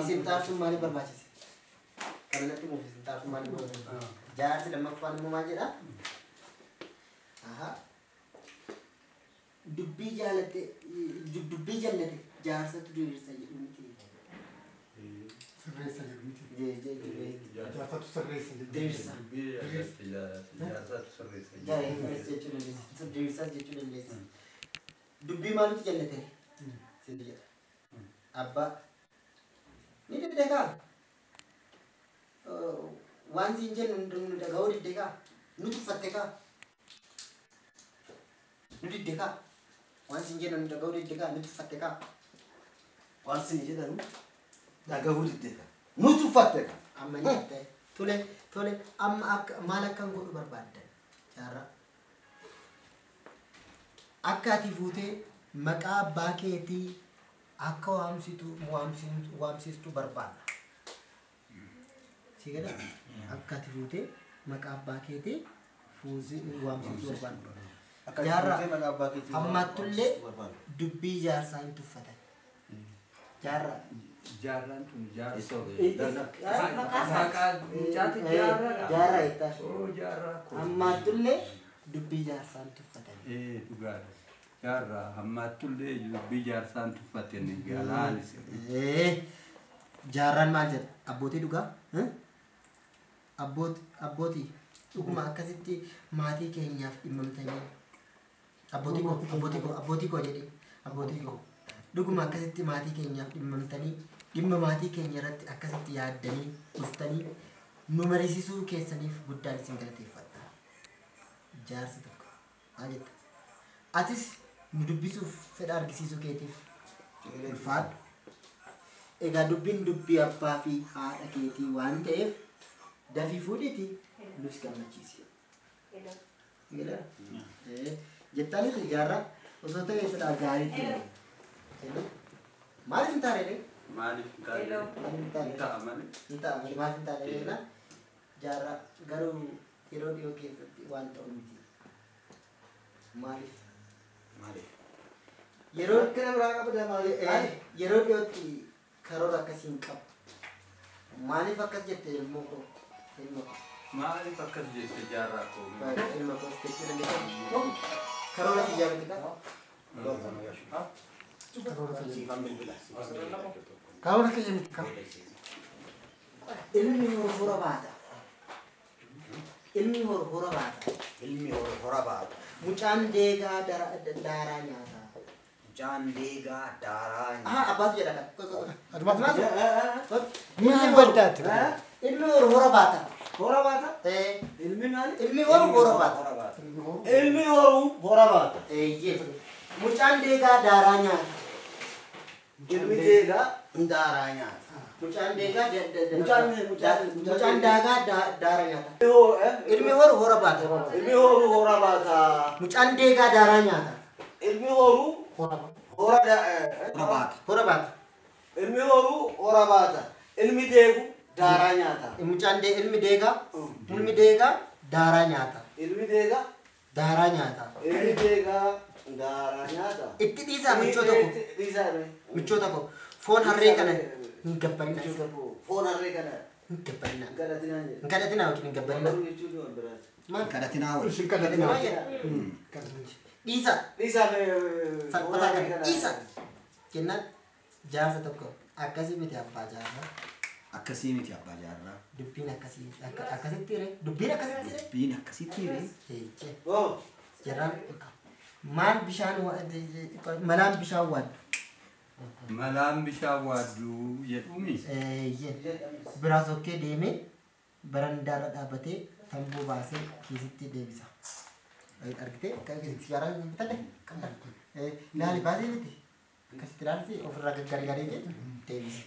Isin xaarsuun maaliif barbaachise? Kana natti himuuf isin xaarsuun maaliif barbaachise? Jaarsi lammaffaan immoo maal jedhaa? Aha. Dubbii jaalatte dubbii jallate jaarsatu diriirsa jedhu miti. Sirreessa jedhu miti. Jaarsatu sirreessa jedhu. Diriirsa. Jaarsatu sirreessa. Jechuu dandeessa. Diriirsaas jechuu dandeessa. Dubbii maalitu jallate? Siin jedha. Abbaa. Ni didde kaa? Waan siin jennu nu dhaga'uu didde kaa? Nu tuffatte kaa? Nu didde kaa? Waan siin jennu nu dhaga'uu didde kaa? Nu tuffatte kaa? Waan siin jedhanu dhaga'uu didde kaa? Nu tuffatte kaa? Amma ni ta'e. Tole tole amma akka maal akkan godhu barbaaddan? Jaarraa. Akka ati fuutee maqaa abbaa keetii akka waamsistu barbaadna. Si gala? Akka ati fuutee maqaa abbaa keetii waamsistu barbaadna. Jaarraa ammattullee dubbii jaarsaa hin tuffatan. Jaarraa. Jaarraan tun jaarsa. Maqaa mucaatu jaarraadha. Jaarraa jettaa. Oo jaarraa koo. Ammattullee dubbii jaarsaa hin tuffatan. Dhugaadha. Jaarraa ammattullee dubbii jaarsaan tuffaten galaan sirrii. Jaarraan maal jedha? Abbootii dhugaa? Abbootii dhuguma akkasitti maatii keenyaaf dhimmamtanii abbootii koo jedhi abbootii koo dhuguma akkasitti maatii keenyaaf dhimmamtanii dhimma maatii keenya irratti akkasitti yaaddanii dhuftanii nu mariisisuu keessaniif guddaan isin galateeffadha. Jaarsi tokko maal jetta? Atis nu dubbisuuf fedha argisiisuu keetiif ulfaadhu. Egaa dubbiin dubbii abbaa fi haadha keetii waan ta'eef dafii fuudhiitii nus gammachiisi. Jettaanis jaarraa osoo ta'e silaa gaariitti. Maaliif hin taane? Maaliif hin taane? Hin ta'a malee. Hin ta'a malee maaliif hin taane jennaan jaarraa garuu yeroo dhiyoo keessatti waan ta'u miti. Maaliif? Maaliif? Yeroo kana biraa qabda maaliif? Yeroo dhiyootti karoora akkasii hin qabu. Maaliif akkas jette ilmoo koo? Ilma koo. Maaliif akkas jette jaarraa koo? Ilma koo jechuu dandeessa. Karoora kiyyaa miti kaa? Karoora kiyya miti kaa? Ilmi hora baata. Ilmi hora baata. Ilmi hora baata. Mucaan deegaa daaraa nyaata. Mucaan deegaa daaraa nyaata. Aha abbaatu jedha kan. Adumaatu. Ilmi baddaatti. Ilmi hora baata. Hora baata? Ilmi maali? Ilmi horu hora baata. Ilmi horu hora baata. Eeyyee. Mucaan deegaa daaraa nyaata. Ilmi deegaa daaraa nyaata. Mucaan deegaa Mucaan daagaa daaraa nyaata. Ilmi horu hora baata. Ilmi horu hora baata. Mucaan deegaa daaraa nyaata. Ilmi horu hora baata. Hora baata. Ilmi horu hora baata. Ilmi deegu daaraa nyaata. Mucaan ilmi deegaa ilmi deegaa daaraa nyaata. Ilmi deegaa daaraa nyaata. Ilmi deegaa daaraa nyaata. Itti dhiisaa michoota koo. Michoota koo foon harree kana hin gabbarinaa. Foon harree kana hin gabbarinaa. Hin kadhatinaa jedhe. Hin kadhatinaa yookiin hin gabbarinaa. Maal? Kadhatinaa wal. Isin kadhatinaa. Dhiisaa. Dhiisaa. Salphataa kana dhiisaa. Jennaan jaarsa tokko akkasii miti abbaa jaarraa. Akkasii miti abbaa jaarraa. Dubbiin akkasii akkasitti ree. Dubbiin akkasitti ree. Dubbiin akkasitti ree. Jarraan maal bishaan malaan bishaan waaddu. Malaan bishaan waaddu jedhumi. Biraa sokkee deemee barandaarra dhaabbatee tamboo baasee kiisitti deebisa. Argitee sigaaraan bitadhe qabda. Ilaali baasee miti. Akkasitti ilaalti ofirraa gaggargalee deebisa.